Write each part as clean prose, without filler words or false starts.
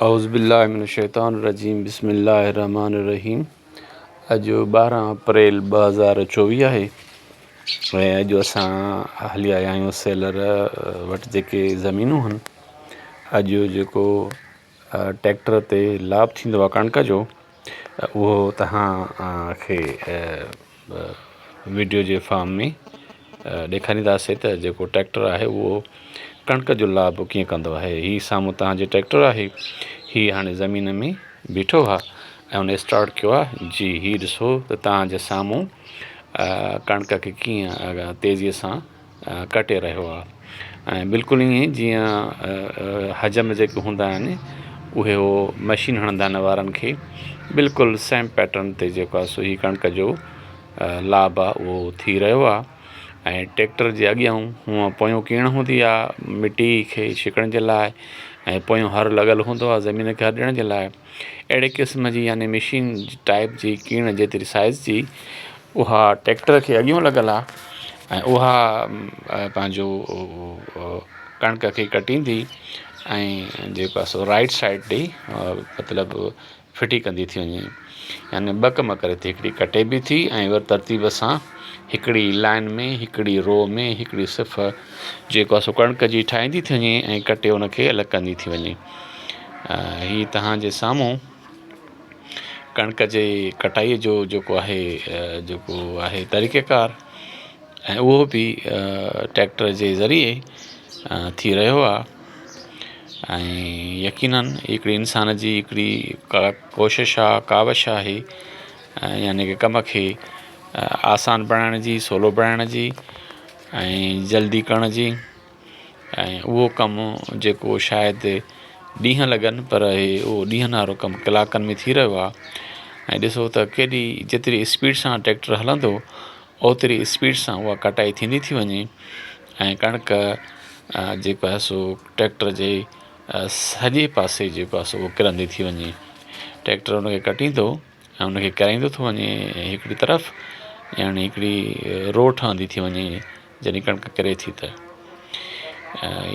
اعوذ بالله من الشيطان الرجيم بسم الله الرحمن الرحيم اڄ 12 اپريل 2024 آهي ۽ اڄ اسان هلي آيا آهيون سيلر وٽ جيڪي زمينون آهن اڄ جيڪو ٽيڪٽر تي لاڀ ٿيندو آهي ڪڻڪ جو اهو توهان کي وڊيو جي فارم ۾ ڏيکارينداسي ته جيڪو ٽريڪٽر آهي اهو ڪڻڪ جو لاڀ ڪيئن ڪندو آهي هي سامهون توهان جي ٽريڪٽر آهي هي هاڻي زمين ۾ بيٺو آهي ۽ ان اسٽارٽ ڪيو آهي جي هي ڏسو ته توهان جي سامهون ڪڻڪ کي ڪيئن تيزي سان ڪٽي رهيو آهي ۽ بلڪل ائين ئي جيئن حجم جيڪي هوندا آهن اهي هو مشين هڻندا آهن وارن کي بلڪل سيم پيٽرن تي جيڪو آهي سو هي ڪڻڪ جو لاڀ آهي اهو ٿي رهيو آهي ۽ ٽيڪٽر جي اڳيان هونء پويون ڪيڻ هوندي آهي مٽي کي ڇڪڻ جي لاء ۽ پويون هر لڳل هوندو آهي زمين کي هر ڏيڻ جي لاء اهڙي قسم جي يعني مشين ٽائپ جي ڪيڻ جيتري سائز جي اها ٽريڪٽر کي اڳيون لڳل آهي ۽ اها پنهنجو ڪڻڪ کي ڪٽيندي ۽ جيڪو آهي سو رائيٽ سائيڊ ڏي مطلب ڦٽي ڪندي ٿي وڃي يعني ٻه ڪم ڪري ٿي هڪڙي ڪٽي به ٿي ۽ وري ترتيب سان هڪڙي لائن ۾ هڪڙي رو ۾ هڪڙي صف جيڪو آهي سو ڪڻڪ جي ٺاهيندي ٿي وڃي ۽ ڪٽي ان کي الڳ ڪندي ٿي وڃي هي توهان جي سامهون ڪڻڪ جي ڪٽائي جو جيڪو آهي جيڪو آهي طريقه ڪار ۽ اهو به ٽريڪٽر جي ذريعي ٿي رهيو آهي ۽ يقينن هڪڙي انسان جي هڪڙي ڪوشش آهي ڪاوش آهي يعني ڪه ڪم کي آسان بڻائڻ جي سولو بڻائڻ جي ۽ جلدي ڪرڻ جي ۽ اهو ڪم جيڪو شايد ڏينهن لڳن پر هي اهو ڏينهن وارو ڪم ڪلاڪن ۾ ٿي رهيو آهي ۽ ڏسو ته ڪيڏي جيتري اسپيڊ سان ٽريڪٽر هلندو اوتري اسپيڊ سان اها ڪٽائي ٿيندي ٿي وڃي ۽ ڪڻڪ جيڪو آهي سو ٽريڪٽر جي سڄي پاسي جيڪو آهي سو اهو ڪرندي ٿي وڃي ٽريڪٽر ان کي ڪٽيندو ۽ ان کي ڪرائيندو ٿو وڃي هڪڙي طرف يعني هڪڙي رو ٺهندي ٿي وڃي جڏهن ڪڻڪ ڪري ٿي ته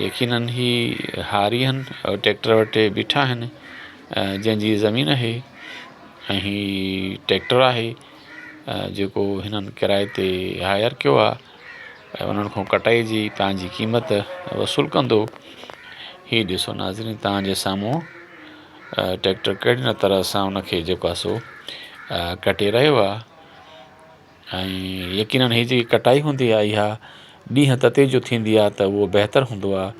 يقينن هي هاري آهن ٽريڪٽر وٽ بيٺا آهن جنهن جي زمين آهي ۽ هي ٽريڪٽر آهي جيڪو هنن ڪرائي تي هائر ڪيو آهي ۽ انهن کان ڪٽائي جي پنهنجي قيمت وصول ڪندو هي ڏسو ناظرين توهان جي سامهون ٽريڪٽر ڪهڙي نه طرح سان ان کي جيڪو آهي سو ڪٽي رهيو آهي ۽ يقينن هي جيڪي ڪٽائي هوندي آهي اها ڏينهن تتي جو ٿيندي آهي ته اهو بهتر هوندو آهي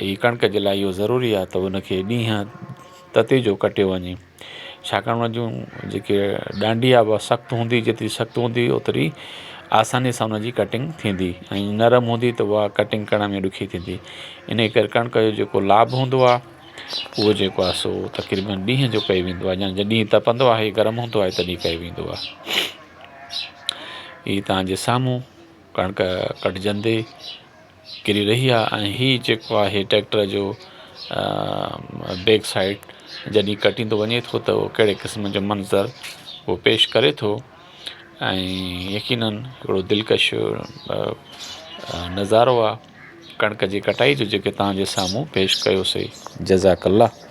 هي ڪڻڪ جي لاء اهو ضروري آهي ته ان کي ڏينهن تتي جو ڪٽيو وڃي ڇاڪاڻ ان جون جيڪي ڏانڊي آهي اها سخت هوندي جيتري سخت هوندي اوتري آساني سان ان جي ڪٽنگ ٿيندي ۽ نرم هوندي ته اها ڪٽنگ ڪرڻ ۾ ڏکي ٿيندي ان ڪري ڪڻڪ جو جيڪو لاڀ هوندو آهي اهو جيڪو آهي سو تقريبن ڏينهن جو ڪيو ويندو آهي يا جڏهن تپندو آهي گرم هوندو آهي تڏهن ڪيو ويندو آهي هي توهان جي سامهون ڪڻڪ ڪٽجندي ڪري رهي آهي ۽ هي جيڪو آهي ٽريڪٽر جو بيڪ سائيڊ جڏهن ڪٽيندو وڃي ٿو ته اهو ڪهڙي قسم جو منظر اهو پيش ڪري ٿو ۽ يقينن هڪڙو دلڪش نظارو آهي ڪڻڪ جي ڪٽائي جو جيڪي توهان جي سامهون پيش ڪيوسي جزاڪ الله.